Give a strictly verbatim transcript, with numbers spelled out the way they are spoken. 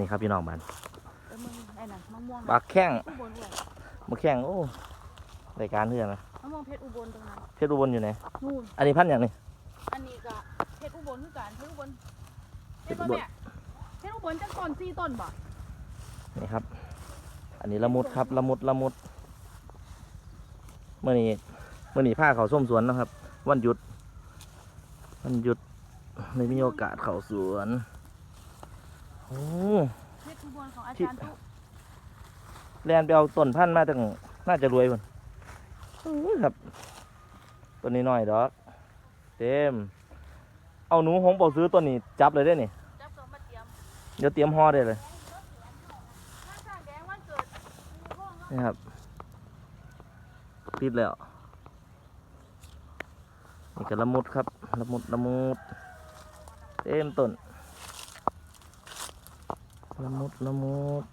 นี่ครับพี่น้องบ้าน เออมึงไอ้นั่นมะม่วง บักแข้ง อุบลด้วย บักแข้ง โอ้ รายการเพื่อนนะ มะม่วงเพชรอุบลตรงนั้น เพชรอุบลอยู่ไหน นู่น อันนี้พันธุ์อย่างนี้ อันนี้ก็เพชรอุบลคือกันเพชรอุบลเพชรอุบลเพชรอุบลจักต้นสี่ต้นบ่ นี่ครับ อันนี้ละมุดครับ ละมุด ละมุดเมื่อนี้เมื่อนี้พาเขาส้มสวนนะครับ วันหยุด วันหยุดเลยมีโอกาสเขาสวน โอ้ เพชรอุบลของอาจารย์ตุ๊ แลนไปเอาต้นพันธุ์มาตั้งน่าจะรวยคนโอ้ยครับ ต้นนี้น้อยดอก เต็ม เอาหนูหงเป่าซื้อต้นนี้จับเลยได้นี่ จับตัวมาเตรียม เดี๋ยวเตรียมห่อได้เลย วันสร้างแดงวันเกิด นี่ครับ ติดแล้ว นี่ก็ละมุดครับ ละมุด ละมุด เต็มต้น ละมุด ละมุด